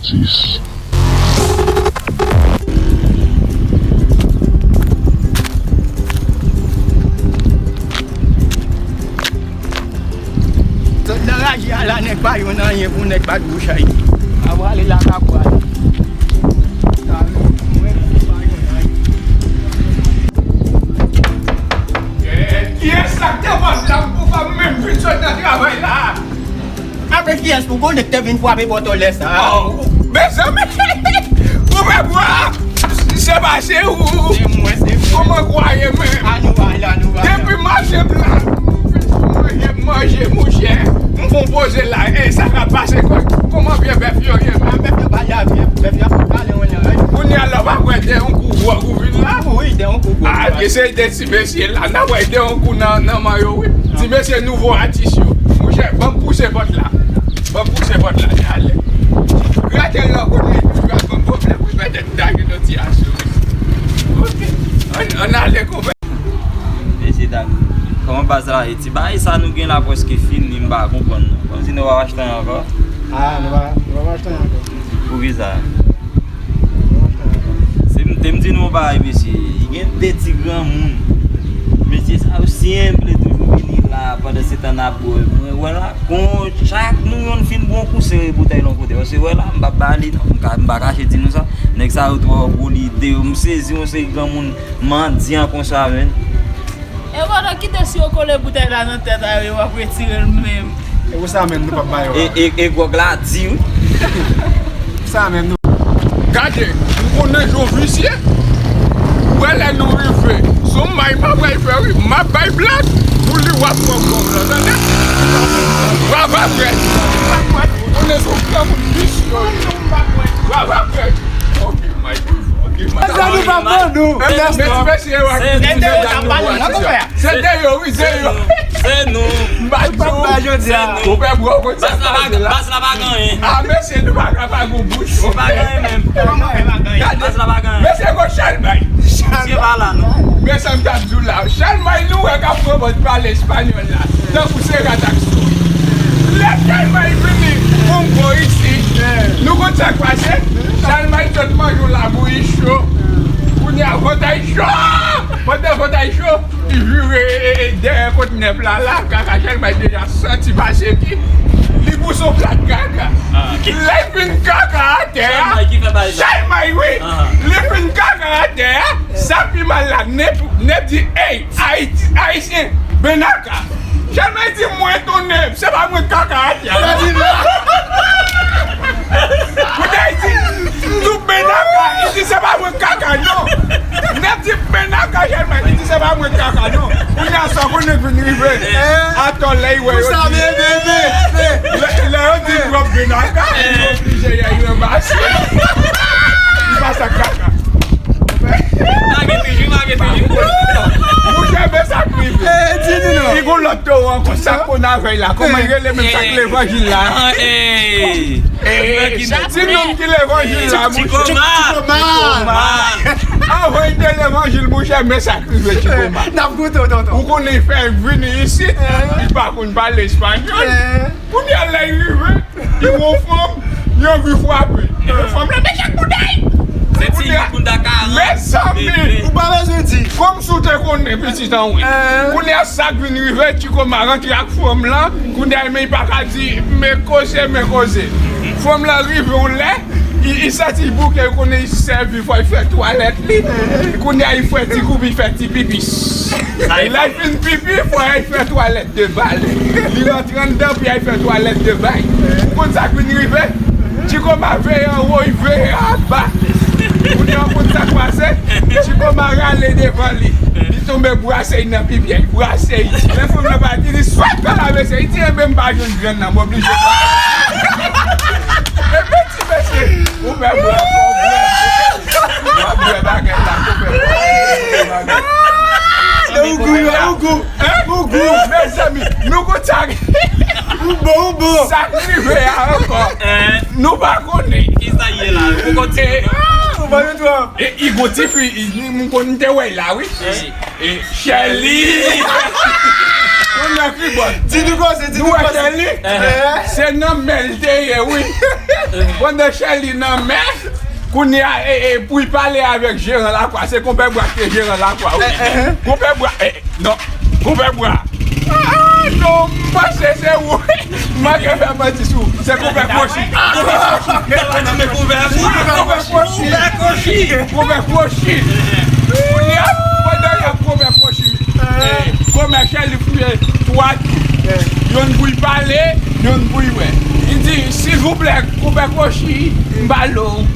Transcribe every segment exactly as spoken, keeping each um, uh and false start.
Sis. Sot nan raje a la, nèg pa jwenn anyen pou nèg bat bouch a li. A prale la ka pral. Sa mwen, mwen pa jwenn anyen. Eh, kiyès sa k te bat la pou pa menm vin sot nan travay la? Apre kiyès pou konnen k te vin frape pòt lè sa? Oh, mezanmi! Ou fè bwa! Se pa se ou! Se mwen, se mwen. Kòman kwaye men? An nou ale, an nou ale. Depi mache blan, m fin sou manje, m manje, monchè. M fon poze la, e sa k ap pase, kò-, kòman vye bèf yo ye men? A bèf yo pa la, vye bèf yo ap kale yon lè. Kounye a la, w pa kwè de yon kou wòg ou vin la? Wi, de yon kou wòg. A, eseye de ti mesye la, n ap wè de yon kou nan, nan man yo, wi. Ti mesye nouvo atis yo. Monchè, ban m pouse pòt la. Ban m pouse pòt la, n ale. Gade lò kote li toujou ap ban m pwoblèm, wi, pètèt m ta gen yon ti asou. Ok. Ann, ann ale, konpè. Mesye dam, kòman baz la ye? Ti bagay sa nou gen la prèske fini, m pa konprann non. Kòmsi nou p ap achte anyen ankò? A, nou pa, nou p ap achte anyen ankò. Poukisa? Se m te m di nou yon bagay, mesye. Gen de ti granmoun. Mesye sa yo senp, toujou vini la, pandan se tan n ap bwè. Mwen wè la, kon chak nou youn fin bwè yon kou sere boutèy yon kote. Paske wè la, m p ap ba li non. M ka, m pa kache di nou sa. Nèg sa yo twò gwo lide. M sezi yon seri granmoun mandyan konsa, menn. E pandan kite si yo kole boutèy la nan tèt a yo, w ap retire l menm. E pou sa menm nou p ap ba yo. E, e, e gwòg la di wi. Pou sa menm nou. Gade, ou konnen jan w visye. Ou wè lè nou rive. Se yon may m ap bay fè wi. M ap bay blak. Pou li w ap pran gwòg la, tande? W ap apre. Ou konnen se yon granmoun visye. W ap apre. Ok, may. Sa nou pa ban nou. Men, men, men, men, se yo, wi, se yo. Se nou. M pa di w. Ou fè bwè w konn sa k pase la. Baz la pa gen anyen. A, mesye, nou pa ka pa gon bouch. Ou pa gen anyen menm. Gade. Baz la pa gen anyen. Mesye, gon chalmay. Mesye pa la non. Men sa m t ap di w la. Chalmay nou wè k ap pran bòt pale espanyòl la. Tankou se rat ak sourit. Lè chalmay vini, Kongo isi, nou konn sa k pase? Chalmay sot manje yon labouyi cho. Kounye a, vant a l cho. Pandan vant a l cho, li vire, e, e, e, dèyè kot nèf la, la, kaka chalmay deja santi pase ki. Li pouse yon plat kaka. Lè l fin kaka atè a, chalmay, wi. Li fin kaka atè a, sa pi mal la, nèf, nèf di, ey, Ayiti, Ayisyen, benaka. Chalmay di, mwen tonè, se pa mwen kaka atè a. Kounye a, li di, m di w benaka, li di, se pa mwen kaka, non. Nèf di, benaka, chalmay, li di, se pa mwen kaka, non. Kounye a, sa konnen vin rive. Atò, lè y wè yo di, lè, lè yo di, twòp benaka, li oblije y al ranmase. Li pa sa kaka. Lage toujou, lage toujou. Monchè, men sa k rive. Li gon lòt towo ankò, sa k konn avè l la. Kòman l rele menm sa k levanjil la? Ti nonm ki levanjil la, monchè. Anvan l te levanjil, monchè, men sa k rive, Ti Koma. N ap goute w, tonton. Ou konnen l fè vini isit, li pa konn pale espanyòl. Kounye a lè l rive, li wè yon fanm, li anvi frape. Epi fanm lan, men chak boutèy! Se ti moun ta ka. Mezanmi! Ou pa bezwen di. Kòmsi w te konnen pitit an wi. Kounye a sa k vin rive, Ti Koma rantre ak fanm lan, kounye a men li pa ka di, men koze, men koze. Fanm lan rive yon lè, li, li santi l bouke, li konnen li sèvi, fò l fè twalèt li. Kounye a li fè ti koup, li fè ti pipi. Lè l fin pipi, fò l fè twalèt de ba li. Li rantre anndan pou y al fè twalèt de ba l. Ou konn sa k vin rive? Ti Koma veye anwo, li veye anba. Kounye a, ou konn sa k pase? Ti Koma rale devan li. Li tonbe brase l nan pipi a, li brase l. Lè fanm nan pati, li swèt pa lave se, li di, enben, m pa jwenn grenn nan, m oblije pran. Enben, ti mesye, ou fè bwè, fò w bwè. Ou ap bwè bagay la, ou fè bwè. Ougou, ougou. Hein? Ougou. Mezanmi, nou konn sa. Ou bon, ou bon. Sa k rive a ankò. Hein? Nou pa konnen. Kisa ye la? Ou konn ti. Ou bon, nou twòp. E, li gon ti fi, li, li, m konn, m te wè l la, wi. Hein? E, Shelly. Nan kribòt. Di nou koze, di nou koze. Nou wè Shelly? Eh. Se nan men l te ye, wi. Pandan Shelly nan men, kounye a, e, e, pou l pale avèk jeran lakwa, se Konpè Bwa ki te jeran lakwa, wi. Eh, eh. Konpè Bwa, eh, non, Konpè Bwa. Ah, non, m panse se ou. M manke fè manti sou ou. Se Konpè Kwochi. Konpè Kwochi. Konpè Kwochi. Kounye a, pandan y ap Konpè Kwochi, eh, Konpè Shelly fouye twa tou. Yonn pou l pale, yonn pou l wè. Li di, silvouplè, Konpè Kwochi, m pale w.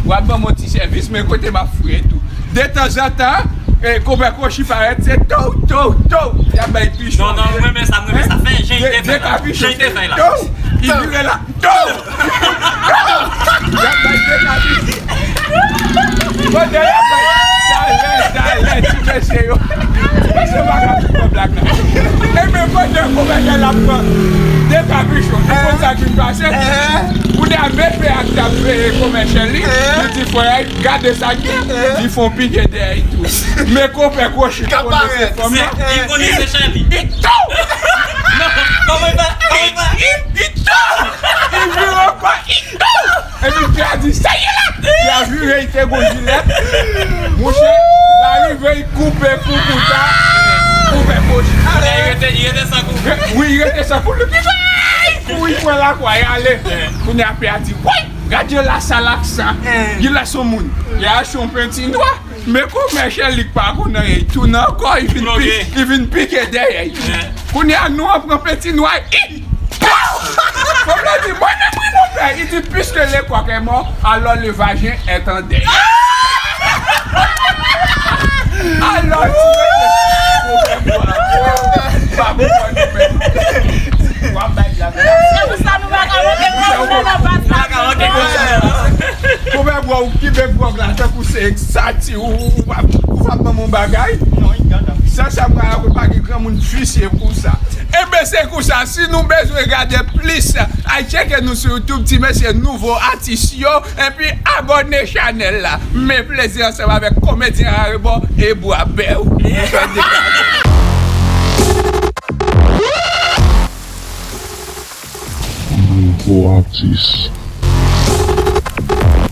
W ap ban m yon ti sèvis, men kote m ap fouye tou. Detanzantan, eh, Konpè Kwochi parèt, se tow, tow, tow. Y ap bay pichon. Non, non, mwen renmen sa, mwen renmen sa. Fè jan li te fè la. Jan li te fè la. Tow. Li vire la. Tow! Tow! Y ap bay de kabrit. Pandan y ap bay, talè, talè, ti mesye yo. Ti mesye pa ka fout pran blag la. Ebyen, pandan Konpè Shelly ap pran de kabrit, ou konn sa k vin pase? Kounye a, men pè a k t ap veye Konpè Shelly, li di, frè, gade sa k gen. Li fè yon pike dèyè l tou. Men Konpè Kwochi k ap parèt. Li konnen se Shelly. Li tow! Non, kòman l fè? Kòman l fè? Li, li tow! Li vire ankò, li tow! Epi pè a di, sa ye la! Pè a vire, li te gon jilèt. Monchè, l arive, li koupe kou kouta. Konpè Kwochi. Li rete, li rete san kou. Wi, li rete san kou. Li kouri pran lakwa, li ale. Kounye a pè a di, woy! Gad yon lasal ak sa. Li lè son moun. Li achte yon penti nwa. Men Konpè Shelly k pa konn anyen, li tounen ankò, li vin pi-, li vin pike dèyè l. Kounye a, nou an pran penti nwa, li, fanm lan di, mwen menm wi, monchè. Li di, puisque le coq est mort, alors le vagin est en deuil. Alò, ti mesye, Konpè Bwa, pa konprann nou menm. W ap bay blag la. Se pou sa nou pa ka manke pwòblèm nan pas la. Konpè Bwa, ou kenbe gwòg la tankou se estati, ou, ou pa, ou pa ban m yon bagay. Sa, sa mwen ap pa gen granmoun visye pou sa. Enben, se konsa, si nou bezwen gade plis, al tcheke nou sou YouTube, ti mesye, nouvo atis yo, epi abòne chanèl la. Men plezi ansanm avèk komedyen Arebò e Bwa Bèw. Nouvo atis.